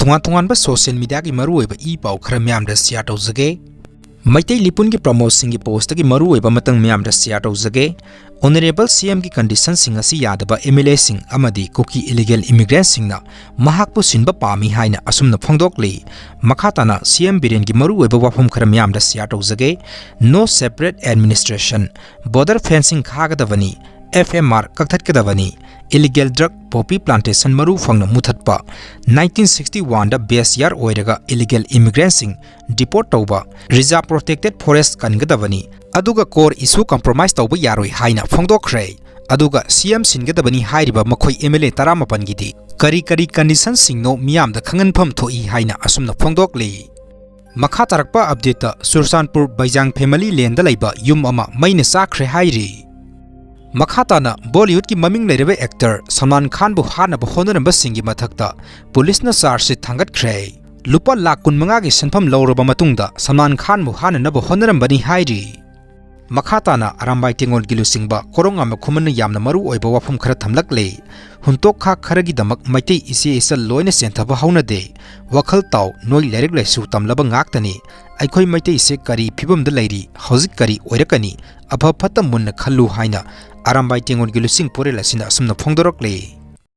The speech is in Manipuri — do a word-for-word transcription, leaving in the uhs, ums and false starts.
ꯇꯣꯉꯥꯟ ꯇꯣꯉꯥꯟꯕ social mediaꯒꯤ ꯃꯔꯨꯑꯣꯏꯕ ꯏ ꯄꯥꯎ ꯈꯔ ꯃꯌꯥꯝꯗ share ꯇꯧꯖꯒꯦ꯫ ꯃꯩꯇꯩ ꯂꯤꯄꯨꯟꯒꯤ promoteꯁꯤꯡꯒꯤ postꯇꯒꯤ ꯃꯔꯨꯑꯣꯏꯕ ꯃꯇꯥꯡ ꯃꯌꯥꯝꯗ share ꯇꯧꯖꯒꯦ꯫ Honourable CMꯒꯤ conditionꯁꯤꯡ ꯑꯁꯤ ꯌꯥꯗꯕ MLAꯁꯤꯡ ꯑꯃꯗꯤ ꯀꯨꯀꯤ illegal immigrantꯁꯤꯡꯅ ꯃꯍꯥꯛꯄꯨ ꯁꯤꯟꯕ ꯄꯥꯝꯃꯤ ꯍꯥꯏꯅ ꯑꯁꯨꯝꯅ ꯐꯣꯡꯗꯣꯛꯂꯤ꯫ ꯃꯈꯥ ꯇꯥꯅ CM ꯕꯤꯔꯦꯟꯒꯤ ꯃꯔꯨꯑꯣꯏꯕ ꯋꯥꯐꯝ ꯈꯔ ꯃꯌꯥꯝꯗ share ꯇꯧꯖꯒꯦ꯫ No separate administration, border fencing ꯈꯥꯒꯗꯕꯅꯤ, FMR ꯀꯛꯊꯠꯀꯗꯕꯅꯤ, illegal drug poppy plantation ꯃꯔꯨ ꯐꯪꯅ ꯃꯨꯊꯠꯄ, nineteen sixty oneꯗ base year ꯑꯣꯏꯔꯒ illegal immigrantꯁꯤꯡ deport ꯇꯧꯕ, reserve protected forest ꯀꯟꯒꯗꯕꯅꯤ, ꯑꯗꯨꯒ core issue compromise ꯇꯧꯕ ꯌꯥꯔꯣꯏ ꯍꯥꯏꯅ ꯐꯣꯡꯗꯣꯛꯈ꯭ꯔꯦ꯫ ꯑꯗꯨꯒ CM ꯁꯤꯟꯒꯗꯕꯅꯤ ꯍꯥꯏꯔꯤꯕ ꯃꯈꯣꯏ MLA ꯇꯔꯥꯃꯥꯄꯟꯒꯤꯗꯤ ꯀꯔꯤ ꯀꯔꯤ conditionꯁꯤꯡꯅꯣ ꯃꯤꯌꯥꯝꯗ ꯈꯪꯍꯟꯐꯝ ꯊꯣꯛꯏ ꯍꯥꯏꯅ ꯑꯁꯨꯝꯅ ꯐꯣꯡꯗꯣꯛꯂꯤ꯫ ꯃꯈꯥ ꯇꯥꯔꯛꯄ updateꯇ ꯆꯨꯔꯆꯥꯟꯄꯨꯔ ꯕꯩꯖꯥꯡ family laneꯗ ꯂꯩꯕ ꯌꯨꯝ ꯑꯃ ꯃꯩꯅ ꯆꯥꯛꯈ꯭ꯔꯦ ꯍꯥꯏꯔꯤ꯫ ꯃꯈꯥ ꯇꯥꯅ Bollywoodꯀꯤ ꯃꯃꯤꯡ ꯂꯩꯔꯕ actor ꯁꯜꯃꯥꯟ ꯈꯥꯟꯕꯨ ꯍꯥꯠꯅꯕ ꯍꯣꯠꯅꯔꯝꯕꯁꯤꯡꯒꯤ ꯃꯊꯛꯇ ꯄꯨꯂꯤꯁꯅ charge sheet ꯊꯥꯡꯒꯠꯈ꯭ꯔꯦ꯫ ꯂꯨꯄꯥ ꯂꯥꯈ ꯀꯨꯟꯃꯉꯥꯒꯤ ꯁꯦꯟꯐꯝ ꯂꯧꯔꯕ ꯃꯇꯨꯡꯗ ꯁꯜꯃꯥꯟ ꯈꯥꯟꯕꯨ ꯍꯥꯠꯅꯅꯕ ꯍꯣꯠꯅꯔꯝꯕꯅꯤ ꯍꯥꯏꯔꯤ꯫ ꯃꯈꯥ ꯇꯥꯅ ꯑꯔꯥꯝꯕꯥꯏ ꯇꯦꯡꯒꯣꯜꯒꯤ ꯂꯨꯆꯤꯡꯕ ꯀꯣꯔꯣꯡꯉꯥꯝꯕ ꯈꯨꯃꯟꯅ ꯌꯥꯝꯅ ꯃꯔꯨ ꯑꯣꯏꯕ ꯋꯥꯐꯝ ꯈꯔ ꯊꯝꯂꯛꯂꯦ꯫ ꯍꯨꯟꯇꯣꯛꯈꯥ ꯈꯔꯒꯤꯗꯃꯛ ꯃꯩꯇꯩ ꯏꯆꯦ ꯏꯆꯜ ꯂꯣꯏꯅ ꯆꯦꯟꯊꯕ ꯍꯧꯅꯗꯦ꯫ ꯋꯥꯈꯜ ꯇꯥꯎ, ꯅꯣꯏ ꯂꯥꯏꯔꯤꯛ ꯂꯥꯏꯁꯨ ꯇꯝꯂꯕ ꯉꯥꯛꯇꯅꯤ꯫ ꯑꯩꯈꯣꯏ ꯃꯩꯇꯩꯁꯦ ꯀꯔꯤ ꯐꯤꯕꯝꯗ ꯂꯩꯔꯤ, ꯍꯧꯖꯤꯛ ꯀꯔꯤ ꯑꯣꯏꯔꯛꯀꯅꯤ, ꯑꯐ ꯐꯠꯇ ꯃꯨꯟꯅ ꯈꯜꯂꯨ ꯍꯥꯏꯅ ꯑꯔꯥꯝꯕꯥꯏ ꯇꯦꯡꯒꯣꯜꯒꯤ ꯂꯨꯆꯤꯡ ꯄꯨꯔꯦꯜ ꯑꯁꯤꯅ ꯑꯁꯨꯝꯅ ꯐꯣꯡꯗꯣꯔꯛꯂꯤ꯫